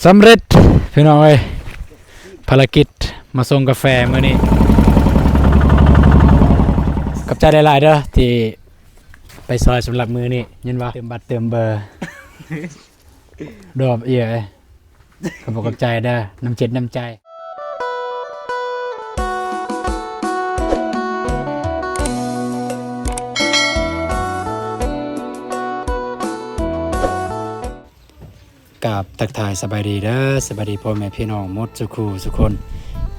ສຳເລັດພີ່ນ້ອງເອີຍ ພາລະກິດມາສົ່ງກາແຟມື້ນີ້. ຂອບໃຈຫຼາຍໆເດີທີ່ໄປຊ່ອຍສຳລັບມື້ນີ້. ຍິນວ່າເຕີມບັດເຕີມເບີ ດອກເອີຍ. ຂອບອົກຂອບໃຈເດີ ນ້ຳຈິດນ້ຳໃຈ. ກາບທັກທາຍສະບາຍດີເດີ ສະບາຍດີພໍ່ແມ່ພີ່ນ້ອງໝົດສູ່ຄູ່ສູ່ຄົນ.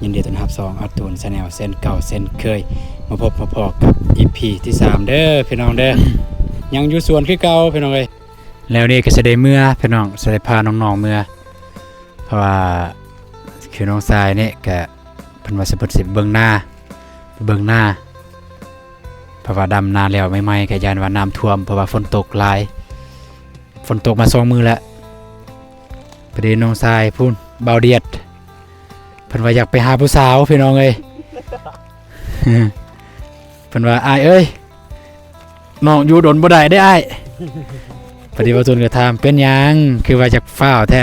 ຍິນດີຕ້ອນຮັບຊ່ອງອາຕູນແຊນແນວເຊັ່ນເກົ່າເຊັ່ນເຄີຍ ມາພົບມາພໍ້ກັບອີພີທີສາມເດີພີ່ນ້ອງເດີ. ຍັງຢູ່ສວນຄືເກົ່າພີ່ນ້ອງເອີຍ. ແລ້ວນີ້ກໍຊິໄດ້ເມືອພີ່ນ້ອງ ຊິໄດ້ພານ້ອງໆເມືອ ເພາະວ່າຄືນ້ອງຊາຍນີ້ກະເພິ່ນວ່າຊິເພິ່ນຊິເບິ່ງນາ ເບິ່ງນາ ເພາະວ່າດຳນາແລ້ວໃໝ່ໆ ກະຢ້ານວ່ານ້ຳຖ້ວມ ເພາະວ່າຝົນຕົກຫຼາຍ ຝົນຕົກມາສອງມື້ແລ້ວ. ພໍດີນ້ອງຊາຍພຸ້ນ ບ່າວດຽດ ເພິ່ນວ່າຢາກໄປຫາຜູ້ສາວພີ່ນ້ອງເອີຍ. ເພິ່ນວ່າ ອ້າຍເອີຍ ນ້ອງຢູ່ດົນບໍ່ໄດ້ເດ້ອ້າຍ. ພໍດີບ່າວຕູນກໍຖາມ ເປັນຫຍັງຄືວ່າຢາກຟ້າວແທ້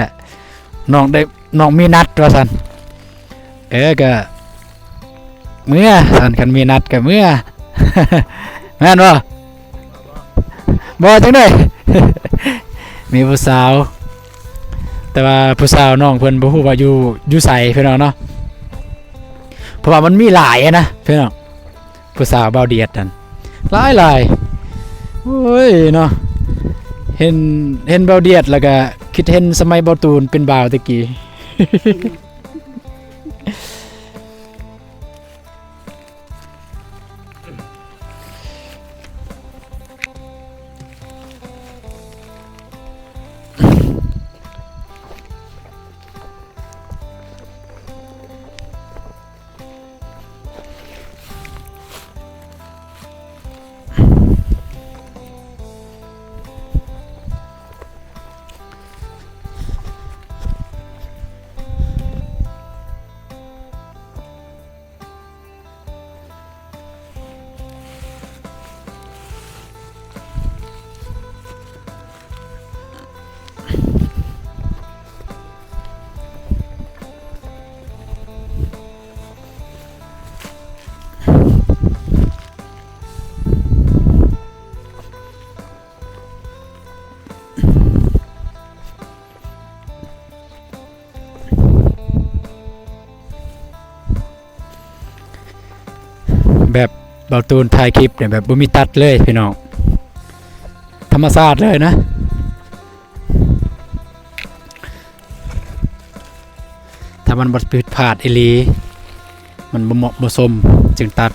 ນ້ອງໄດ້ ນ້ອງມີນັດວ່າຊັ້ນ. ເອີ ກະເມືອຊັ້ນ ຄັນມີນັດກະເມືອ ແມ່ນບໍ່? ບໍ່ຈັ່ງໃດ ມີຜູ້ສາວ ແຕ່ວ່າຜູ້ສາວນ້ອງເພິ່ນບໍ່ຮູ້ວ່າຢູ່ ຢູ່ໃສພີ່ນ້ອງເນາະ ເພາະວ່າມັນມີຫຼາຍນະພີ່ນ້ອງ. ຜູ້ສາວບ່າວດຽດນັ້ນຫຼາຍໆ. ໂອ້ຍເນາະ ເຫັນ ເຫັນບ່າວດຽດແລ້ວກະຄິດເຫັນສະໄໝບ່າວຕູນເປັນບ່າວແຕ່ກີ້. ແບບບ່າວຕູນຖ່າຍຄລິບນີ້ແບບບໍ່ມີຕັດເລີຍພີ່ນ້ອງ ທຳມະຊາດເລີຍນະ. ຖ້າມັນບໍ່ຜິດພາດອີ່ຫຼີ ມັນບໍ່ເໝາະບໍ່ສົມ ຈຶ່ງຕັດ.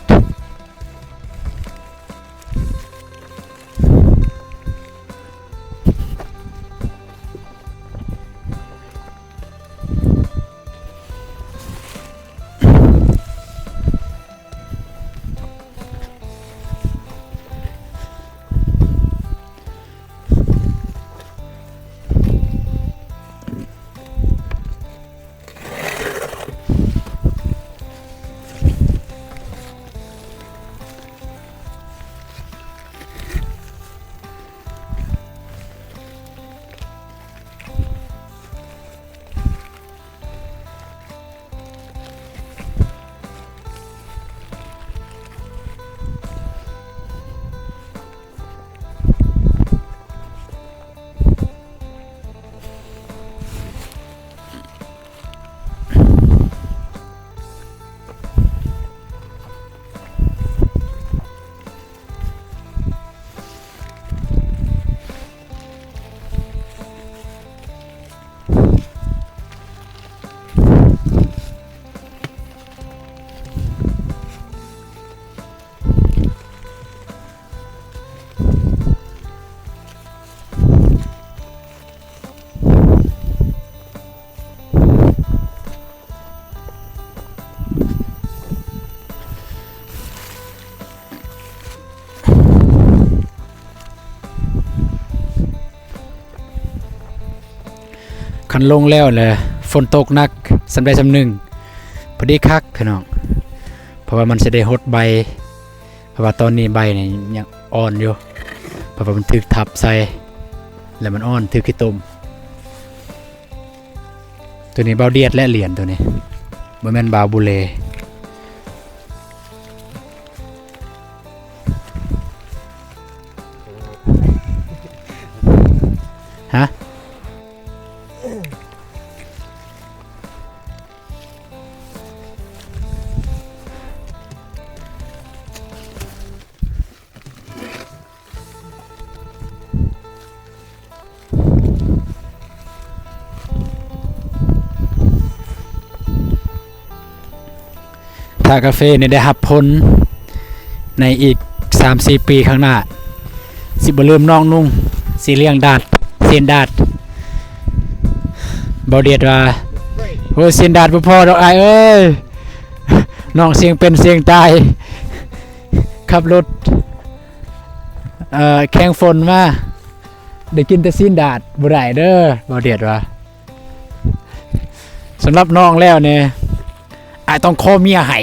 ຄັນລົງແລ້ວແຫຼະ ຝົນຕົກໜັກສ່ຳໃດສ່ຳໜຶ່ງ ພໍດີຄັກພີ່ນ້ອງ ເພາະວ່າມັນຊິໄດ້ຫົດໃບ ເພາະວ່າຕອນນີ້ໃບນີ້ຍັງອ່ອນຢູ່ ເພາະວ່າມັນຖືກທັບໃສ່ ແລ້ວມັນອ່ອນ ຖືກຂີ້ຕົມ. ຕົວນີ້ບ່າວດຽດແລະຫຼຽນຕົວນີ້ ບໍ່ແມ່ນບ່າວບູເລ. ຮະ? ຖ້າກາເຟນີ້ໄດ້ຮັບຜົນໃນອີກສາມສີ່ປີຂ້າງໜ້າ ຊິບໍ່ລືມນ້ອງນຸ່ງ ຊິລ້ຽງດາດ ຊີ້ນດາດ. ບ່າວດຽດວ່າ ໂອ້ຍ ຊີ້ນດາດບໍ່ພໍດອກອ້າຍເອີຍ ນ້ອງສ່ຽງເປັນສ່ຽງຕາຍ ຂັບລົດ ເອີ ແຂ່ງຝົນມາ ໄດ້ກິນແຕ່ຊີ້ນດາດ ບໍ່ໄດ້ເດີ ບ່າວດຽດວ່າ. ສຳລັບນ້ອງແລ້ວນີ້ ອ້າຍຕ້ອງຂໍເມຍໃຫ້.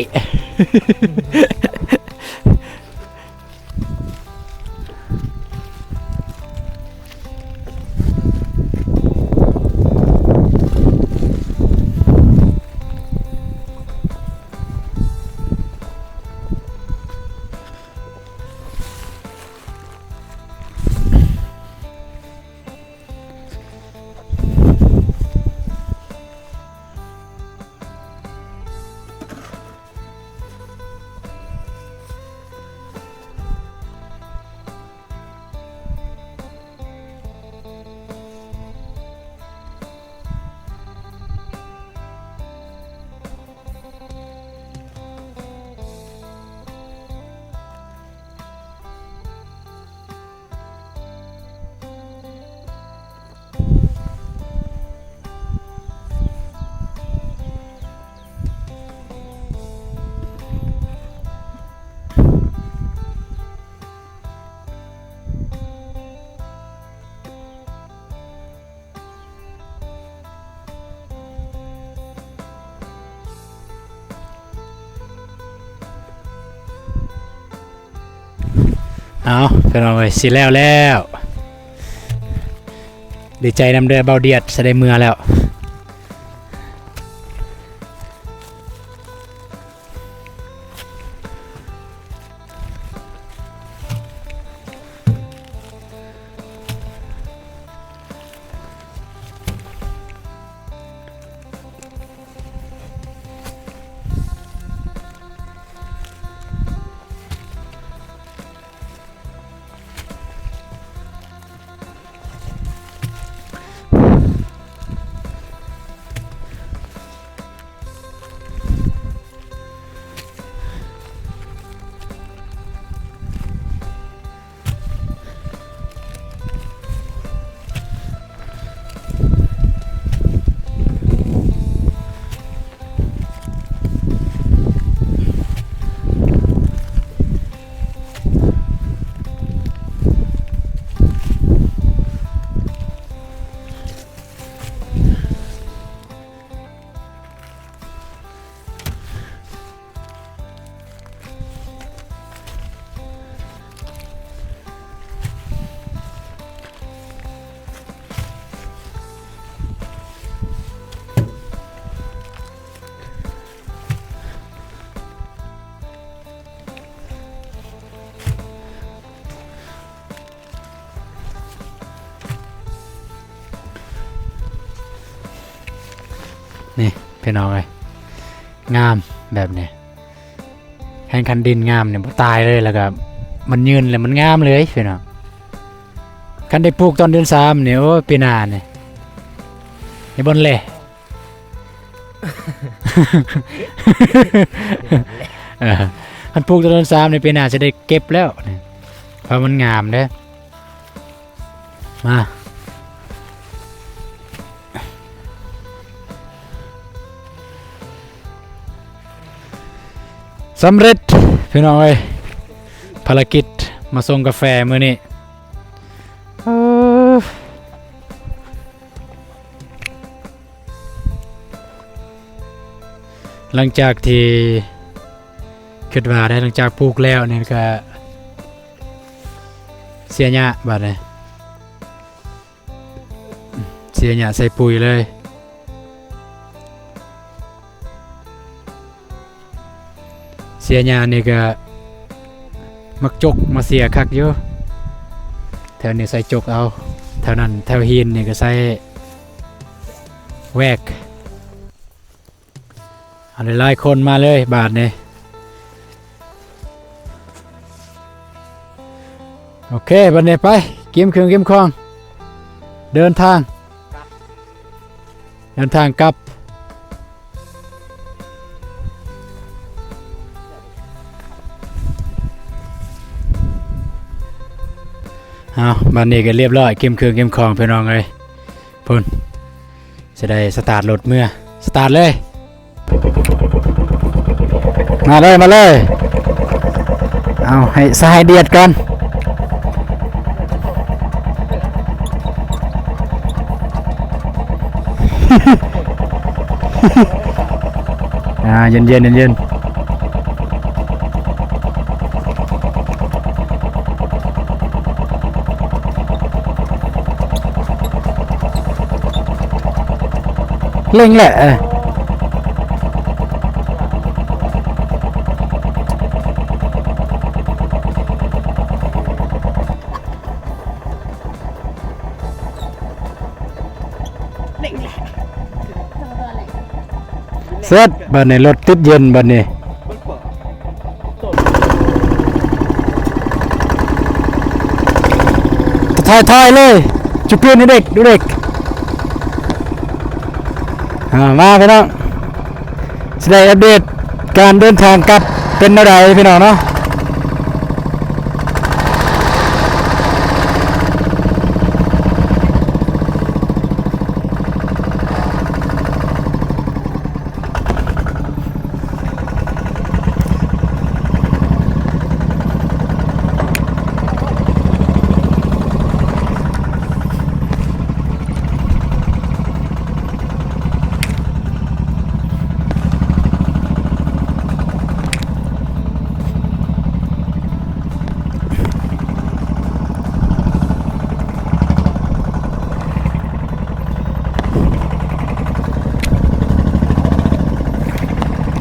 ເອົາ ພີ່ນ້ອງເອີຍ ຊິແລ້ວແລ້ວ ດີໃຈນຳເດີ ບ່າວດຽດ ຊິໄດ້ເມືອແລ້ວ. ນີ້ພີ່ນ້ອງເອີຍ ງາມແບບນີ້ ແຮ່ງຄັນດິນງາມນີ້ບໍ່ຕາຍເລີຍ ແລ້ວກໍມັນຍືນ ແລ້ວມັນງາມເລີຍພີ່ນ້ອງ. ຄັນໄດ້ປູກຕອນເດືອນສາມນີ້ ໂອ້ ປີໜ້ານີ້ ນີ້ບ່ອນແລ ເອີ ຄັນປູກຕອນເດືອນສາມນີ້ ປີໜ້າຊິໄດ້ເກັບແລ້ວນີ້ ເພາະມັນງາມເດ້. ມາ ສຳເລັດພີ່ນ້ອງເອີຍ ພາລະກິດມາສົ່ງກາແຟມື້ນີ້. ເອີ ຫຼັງຈາກທີ່ ຄິດວ່າໄດ້ ຫຼັງຈາກປູກແລ້ວນີ້ກະເສຍຫຍ້າບາດນີ້ ເສຍຫຍ້າໃສ່ປຸ໋ຍເລີຍ. ຍານີ້ກໍມັກຈົກມາເສຍຄັກຢູ່ ແຖວນີ້ໃສ່ຈົກເອົາ ແຖວນັ້ນແຖວຫີນນີ້ກໍໃສ່ແວກ. ເອົາ ຫຼາຍໆຄົນມາເລີຍບາດນີ້. ໂອເຄ ບາດນີ້ໄປ ກຽມເຄື່ອງກຽມຂອງ ເດີນທາງ ເດີນທາງກັບ. ເອົາ ບາດນີ້ກໍລຽບຮ້ອຍ ກຽມເຄື່ອງກຽມຂອງ ພີ່ນ້ອງເອີຍ. ພຸ້ນ ຊິໄດ້ສະຕາດລົດເມືອ ສະຕາດເລີຍ ມາເລີຍ ມາເລີຍ. ເອົາ ໃຫ້ສະຫາຍດຽດກ່ອນ. ອ່າ ເຢັນໆ ເຢັນໆ. ເລັ່ງແຫຼະ ເອີ ເສັດ ບາດນີ້ລົດຕິດເຢັນ ບາດນີ້ ຖອຍໆເລີຍ ຈຸເປັນໃຫ້ເດັກ ດູເດັກ. ອ່າ ມາພີ່ນ້ອງ ຊິໄດ້ອັບເດດການເດີນທາງກັບເປັນແນວໃດພີ່ນ້ອງເນາະ.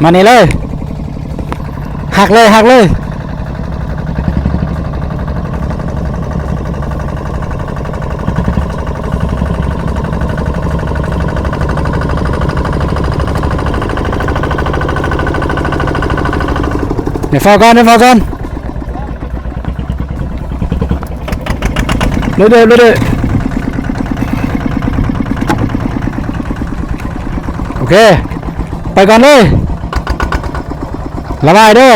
ມານີ້ເລີຍ ຫັກເລີຍ ຫັກເລີຍ. ດຽວຟ້າວກ່ອນ ດຽວຟ້າວກ່ອນ ເລື້ອຍໆ ເລື້ອຍໆ. ໂອເຄ ໄປກ່ອນເລີຍ ລະບາຍເດີ້.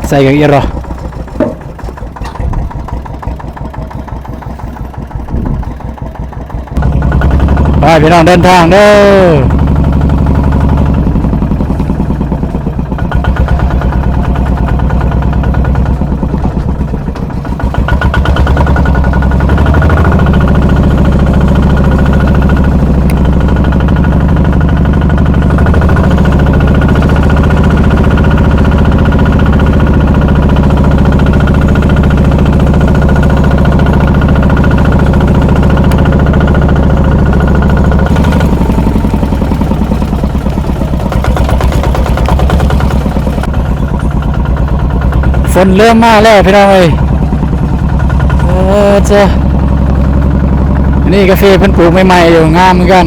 ໃສ່ກັນອີກເນາະ. ໄປພີ່ນ້ອງ ເດີນທາງເດີ້. ຝົນເລີ່ມມາແລ້ວພີ່ນ້ອງເອີຍ. ເອີ ເຈົ້າ ອັນນີ້ກາເຟເພິ່ນປູກໃໝ່ໆຢູ່ ງາມຄືກັນ.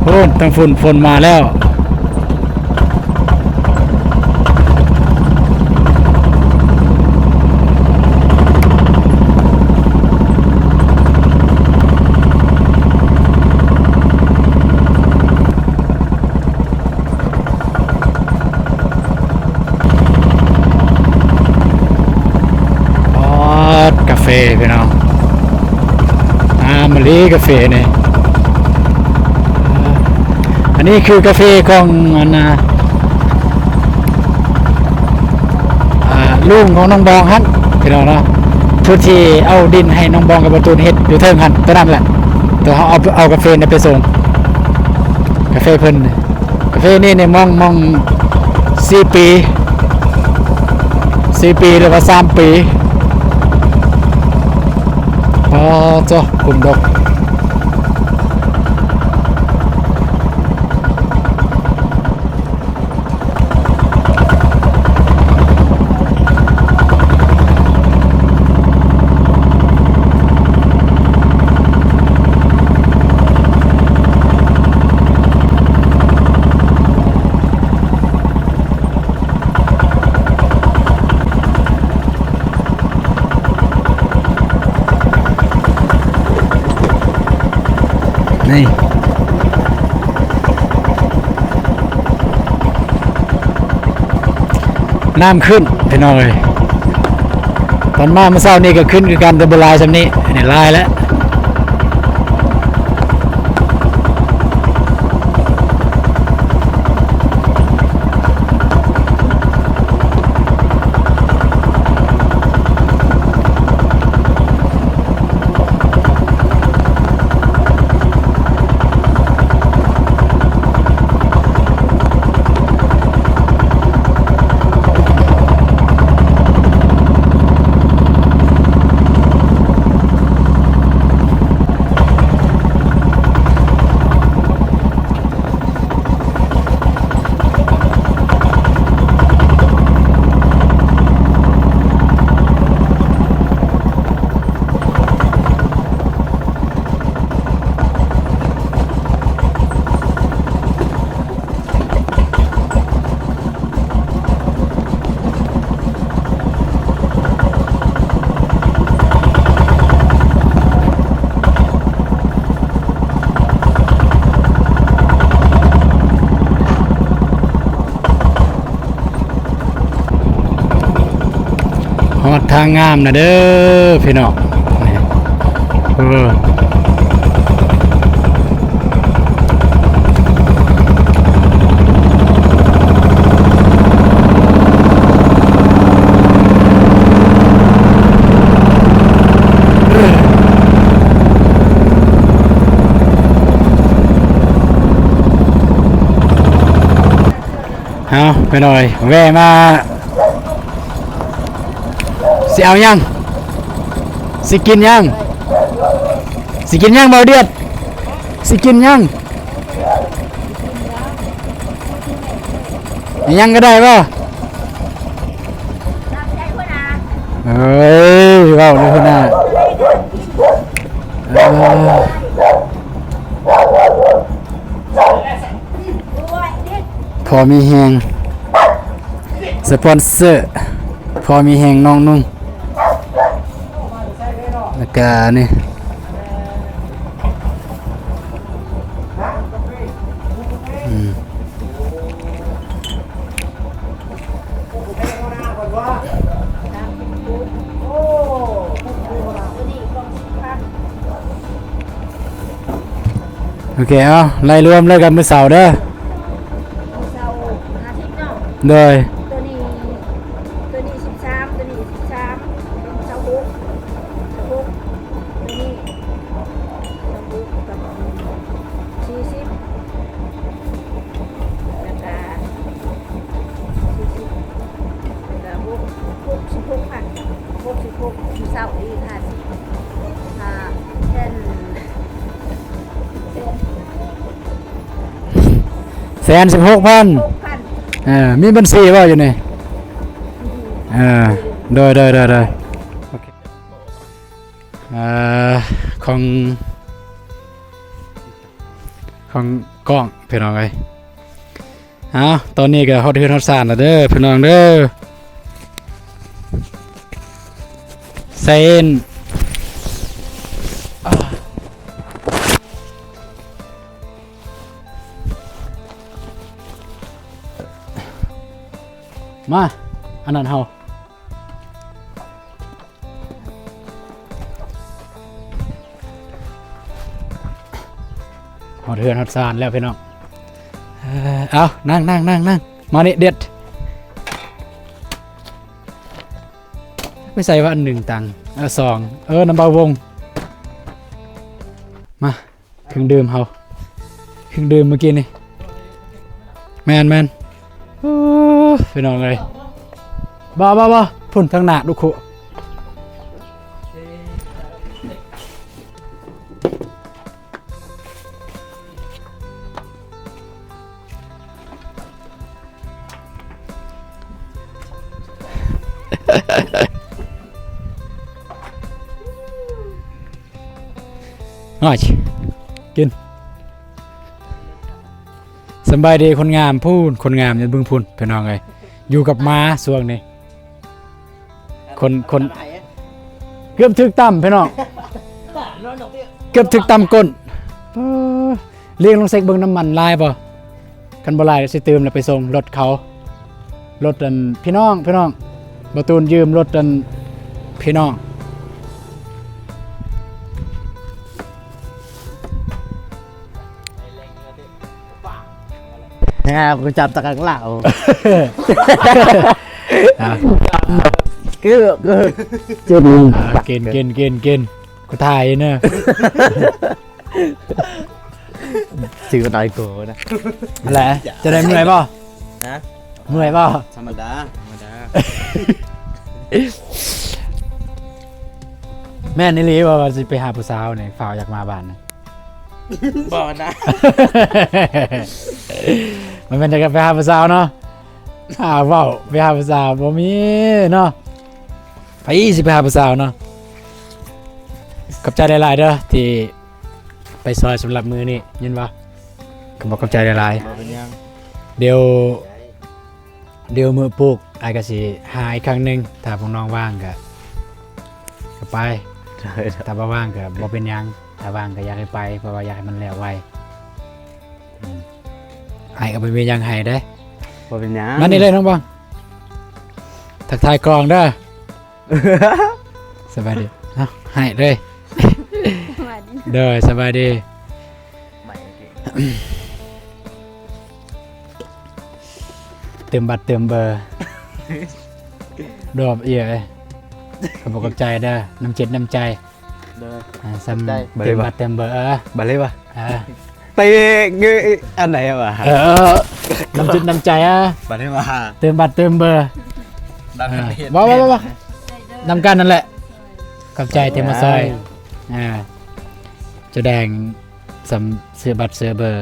ໂອ້ ທາງພຸ້ນຝົນມາແລ້ວ. ປາດ ກາເຟພີ່ນ້ອງ ງາມອີ່ຫຼີກາເຟນີ້. ອັນນີ້ຄືກາເຟຂອງອັນນ່າ ອ່າ ລຸງຂອງນ້ອງບອງຫັ້ນພີ່ນ້ອງເນາະ ຜູ້ທີ່ເອົາດິນໃຫ້ນ້ອງບອງກັບບ່າວຕູນເຮັດຢູ່ເທິງຫັ້ນ ໂຕນັ້ນແຫຼະ. ແຕ່ເຮົາເອົາ ເອົາກາເຟນີ້ໄປສົ່ງ ກາເຟເພິ່ນ ກາເຟນີ້ນີ້ມອງ ມອງສີ່ປີ ສີ່ປີ ຫຼືວ່າສາມປີ. ອໍ ໂທ້ ຂຸມດົກ. ນີ້ ນ້ຳຂຶ້ນພີ່ນ້ອງເອີຍ. ຕອນມາມື້ເຊົ້ານີ້ກໍຂຶ້ນຄືກັນ ແຕ່ບໍ່ຫຼາຍສ່ຳນີ້ ອັນນີ້ຫຼາຍແລ້ວ. ຮອດທາງງາມນະເດີພີ່ນ້ອງ ເອີ. ເອົາ ໄປໜ້ອຍ ແວ່ມາ ຊິເອົາຫຍັງ? ຊິກິນຫຍັງ? ຊິກິນຫຍັງ ບ່າວດຽດ? ຊິກິນຫຍັງ? ຫຍັງກໍໄດ້ບໍ່? ເອີຍ ເວົ້າເດີຫົວໜ້າ ເອີ. ພໍມີແຮງ ສະປອນເຊີ ພໍມີແຮງນ້ອງນຸ່ງ ແລ້ວກະນີ້ ອືມ. ໂອເຄ ເອົາ ໄລ່ລວມເລີຍກັບມື້ເສົາເດີ ມື້ເສົາ ອາທິດເນາະ ໂດຍ ໂຕນີ້ ໂຕນີ້ສິບສາມ ໂຕນີ້ສິບສາມ ເປັນຊາວຫົກ ຊາວຫົກ ໂຕນີ້ຊາວຫົກກັບສີ່ສິບ ແລ້ວກະສີ່ສິບ ແລ້ວກະຫົກ ຫົກສິບຫົກພັນ ຫົກສິບຫົກ ມື້ເຊົ້າອີກຫ້າສິບ ຫ້າ ແສນ ແສນ ແສນສິບຫົກພັນ ຫົກພັນ ເອີ ມີບັນຊີບໍ່ຢູ່ນີ້? ເອີ ໂດຍ ໂດຍ ໂດຍ ໂດຍ ໂອເຄ ເອີ ຂອງ ຂອງກ້ອງ ພີ່ນ້ອງເອີຍ. ເອົາ ຕອນນີ້ກໍຮອດເຮືອນຮອດຊານແລ້ວເດີພີ່ນ້ອງເດີ ເຊນ ມາ ອັນນັ້ນເຮົາ ຮອດເຮືອນຮອດຊານແລ້ວພີ່ນ້ອງ ເອີ ເອົາ ນັ່ງ ນັ່ງ ນັ່ງ ນັ່ງ ມານີ້ເດັດ ໄປໃສ່ວ່າອັນໜຶ່ງຕັງ ເອີ ສອງ ເອີ ນຳບ່າວວົງ ມາ. ເຄື່ອງດື່ມເຮົາ ເຄື່ອງດື່ມມື້ກີ້ນີ້ ແມ່ນໆ ໂອ້ ພີ່ນ້ອງເອີຍ ບໍ່ໆໆ ພຸ້ນທາງໜ້າດຸຄຸ. ໂອ້ຍ ກິນ ສະບາຍດີຄົນງາມ ພຸ້ນ ຄົນງາມຢູ່ເບື້ອງພຸ້ນ ພີ່ນ້ອງເອີຍ ຢູ່ກັບໝາຊ່ວງນີ້. ຄົນ ຄົນ ເກືອບຖືກຕຳພີ່ນ້ອງ ເກືອບຖືກຕຳກົ້ນ. ເອີ ລຽງລອງເຊັກເບິ່ງນ້ຳມັນຫຼາຍບໍ່? ຄັນບໍ່ຫຼາຍຊິຕື່ມແລ້ວໄປສົ່ງລົດເຂົາ ລົດອັນພີ່ນ້ອງ ພີ່ນ້ອງ ບໍ່ຕູນຢືມລົດອັນພີ່ນ້ອງ. ແຮະ ກູຈັບຕະກັກລາວ ອ່ະ ຄື ຄື ເຈັບ ອ່າ ກິນ ກິນ ກິນ ກິນ ກູຖ່າຍຢູ່ເນີ ຊື່ນາຍໂກນະ ແຫຼະ ຈະໄດ້ເມື່ອຍບໍ່? ຮະ ເມື່ອຍບໍ່? ທຳມະດາ ທຳມະດາ. ແມ່ນອີ່ຫຼີບໍ່ວ່າຊິໄປຫາຜູ້ສາວນີ້ ຟ້າວຢາກມາບ້ານນະ? ບໍ່ນະ ມັນແມ່ນຈະໄປຫາຜູ້ສາວເນາະ ຫາເວົ້າໄປຫາຜູ້ສາວ ບໍ່ມີເນາະ ໃຜຊິໄປຫາຜູ້ສາວເນາະ. ຂອບໃຈຫຼາຍໆເດີ ທີ່ໄປຊ່ອຍສຳລັບມື້ນີ້ ຍິນບໍ່? ກໍບອກຂອບໃຈຫຼາຍໆ ບໍ່ເປັນຫຍັງ ດຽວ ດຽວມື້ປູກອ້າຍກໍຊິຫາອີກຄັ້ງໜຶ່ງ ຖ້າພວກນ້ອງວ່າງກໍ ກໍໄປ ຖ້າບໍ່ວ່າງກໍບໍ່ເປັນຫຍັງ ຖ້າວ່າງກໍຢາກໃຫ້ໄປ ເພາະວ່າຢາກໃຫ້ມັນແລ້ວໄວ. ອືມ ອ້າຍກໍບໍ່ມີຫຍັງໃຫ້ເດ້ ບໍ່ເປັນຫຍັງ ມານີ້ເລີຍນ້ອງບອງ ທັກທາຍກ້ອງເດີ. ສະບາຍດີ ເອົ້າ ໃຫ້ເລີຍ ສະບາຍດີ ໂດຍ ສະບາຍດີ. ເຕີມບັດເຕີມເບີ ດອກເອີຍ ຂອບອົກຂອບໃຈເດີ ນ້ຳຈິດນ້ຳໃຈ ໂດຍ ອ່າ ສ່ຳ ຂອບໃຈ ເຕີມບັດເຕີມເບີ ເອີ ບັດເລີຍວະ ເອີ ເຕະເງີຍ ອັນໃດວະ ເອີ ນ້ຳຈິດນ້ຳໃຈ ອາ ບັດເລີຍວະ ເຕີມບັດເຕີມເບີ ເອີ ບໍ່ໆໆ ນຳກັນນັ້ນແຫຼະ ຂອບໃຈທີ່ມາຊ່ອຍ ອ່າ ຈະແດງ ສ່ຳ ຊື້ບັດຊື້ເບີ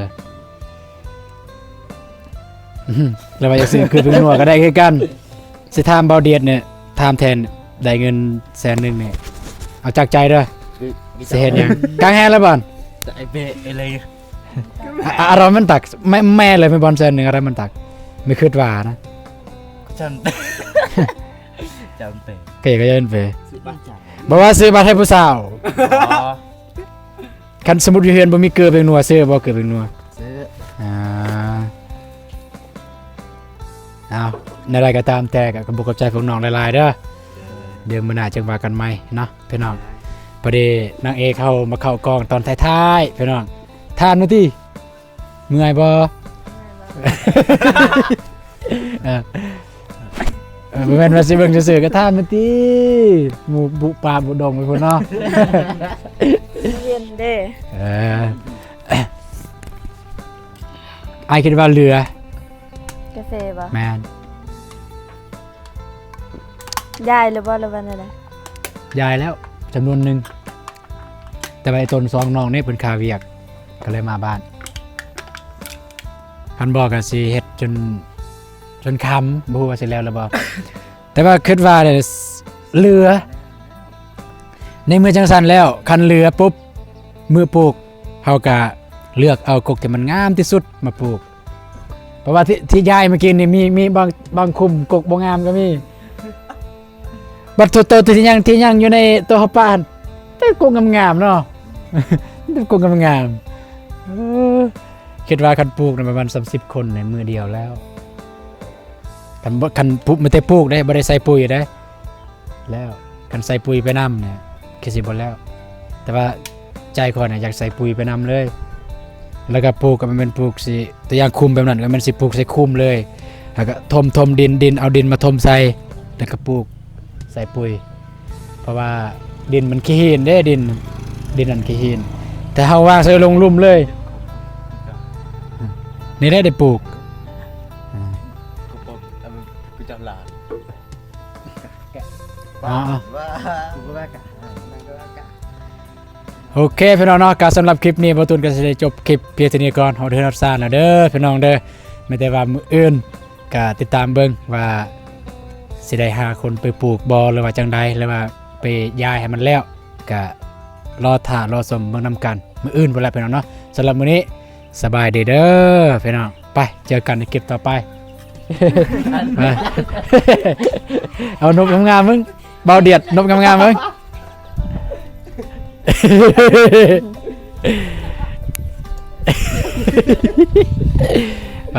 ແລ້ວວ່າຢາກຊື້ເກືອເປັງນົວກໍໄດ້ຄືກັນ ຊິຖາມເບົາດຽດນີ້ ຖາມແທນ ໄດ້ເງິນແສນໜຶ່ງນີ້ ເອົາຈາກໃຈເດີ ຊິເຮັດຫຍັງ? ກາງແຮງແລ້ວບ່ອນ ອາ ອາຣອນມັນຕັກ ແມ່ ແມ່ເລີຍ ແມ່ນບ່ອນແສນໜຶ່ງ ອາຣອນມັນຕັກ ແມ່ຄິດວ່ານະ ຈຳ ຈຳເປັນ ເກກໍຍັງເປັນ ບໍ່ວ່າຊື້ບັດໃຫ້ຜູ້ສາວ ອໍ ຄັນສົມມຸດຢູ່ເຮືອນບໍ່ມີເກືອເປັງນົວ ຊື້ບໍ່ເກືອເປັງນົວ? ຊື້ ອ່າ ເອົາ ແນວໃດກໍຕາມແຕ່ ກໍຂອບອົກຂອບໃຈພວກນ້ອງຫຼາຍໆເດີ ດຽວມື້ໜ້າຈຶ່ງວ່າກັນໃໝ່ເນາະພີ່ນ້ອງ. ພໍດີນາງເອກເຮົາມາເຂົ້າກ້ອງຕອນທ້າຍໆ ພີ່ນ້ອງ ຖາມໜ່ອຍຕິ ເມື່ອຍບໍ່? ເອີ ເອີ ບໍ່ແມ່ນວ່າຊິເບິ່ງຊື່ໆ ກໍຖາມແມ່ນຕິ ໝູ່ບຸປ່າບຸດົງໄປພຸ້ນເນາະ ເຢັນເດ້ ເອີ ອ້າຍຄິດວ່າເຫຼືອ ກາເຟບໍ່? ແມ່ນ ຍ້າຍແລ້ວບໍ່ ຫຼືວ່າແນວໃດ? ຍ້າຍແລ້ວຈຳນວນໜຶ່ງ ແຕ່ວ່າໄອ້ຕົນສອງນ້ອງນີ້ເພິ່ນຄາວຽກ ກໍເລີຍມາບ້ານ ຄັນບໍ່ກໍຊິເຮັດຈົນ ຈົນຄ່ຳ ບໍ່ຮູ້ວ່າຊິແລ້ວຫຼືບໍ່ ແຕ່ວ່າຄິດວ່າເຫຼືອ ໃນເມື່ອຈັ່ງຊັ້ນແລ້ວ ຄັນເຫຼືອປຸບ ມື້ປູກ ເຮົາກະເລືອກເອົາກົກທີ່ມັນງາມທີ່ສຸດມາປູກ ເພາະວ່າທີ່ ທີ່ຍ້າຍມາກິນນີ້ ມີ ມີບາງ ບາງຄຸ້ມກົກບໍ່ງາມກໍມີ ບັດໂຕ ໂຕທີ່ຍັງ ທີ່ຍັງຢູ່ໃນໂຕເຮົາປະຫັ້ນ ແຕ່ກົກງາມໆເນາະ ແຕ່ກົກງາມໆ ເອີ ຄິດວ່າຄັນປູກນະປະມານສາມສິບຄົນໃນມື້ດຽວແລ້ວ ຄັນບໍ່ ຄັນປຸ ມີແຕ່ປູກເດ້ ບໍ່ໄດ້ໃສ່ປຸ໋ຍເດ້ ແລ້ວຄັນໃສ່ປຸ໋ຍໄປນຳນີ້ຄືຊິບໍ່ແລ້ວ ແຕ່ວ່າໃຈຂ້ອຍນະຢາກໃສ່ປຸ໋ຍໄປນຳເລີຍ ແລ້ວກໍປູກກໍແມ່ນປູກຊິ ຕົວຢ່າງຄຸ້ມແບບນັ້ນ ກໍແມ່ນຊິປູກໃສ່ຄຸ້ມເລີຍ ແລ້ວກໍຖົມ ຖົມດິນ ດິນ ເອົາດິນມາຖົມໃສ່ ແລ້ວກໍປູກໃສ່ປຸ໋ຍ ເພາະວ່າດິນມັນຂີ້ຫີນເດ້ ດິນ ດິນນັ້ນຂີ້ຫີນ ແຕ່ເຮົາວາງໃສ່ລົງລຸ່ມເລີຍ. ນີ້ແຫຼະໄດ້ປູກ. ອ່າ ໂອເຄພີ່ນ້ອງເນາະ, ກໍສຳລັບຄລິບນີ້ ບ່າວຕູນກໍຊິໄດ້ຈົບຄລິບພຽງເທົ່ານີ້ກ່ອນ. ຮອດເຮືອນຮອດຊານແລ້ວເດີພີ່ນ້ອງເດີ, ແມ່ນແຕ່ວ່າມື້ອື່ນກໍຕິດຕາມເບິ່ງວ່າຊິໄດ້ຫາຄົນໄປປູກບໍ່ ຫຼືວ່າຈັ່ງໃດ ຫຼືວ່າໄປຍ້າຍໃຫ້ມັນແລ້ວ, ກໍລໍຖ້າລໍຊົມເບິ່ງນຳກັນມື້ອື່ນພຸ້ນແຫຼະພີ່ນ້ອງເນາະ. ສຳລັບມື້ນີ້ ສະບາຍດີເດີພີ່ນ້ອງ, ໄປເຈີກັນໃນຄລິບຕໍ່ໄປ. ເອົານົບງາມໆ ເບິ່ງ ເບົາດຽດ ນົບງາມໆ ເບິ່ງ ໄປ.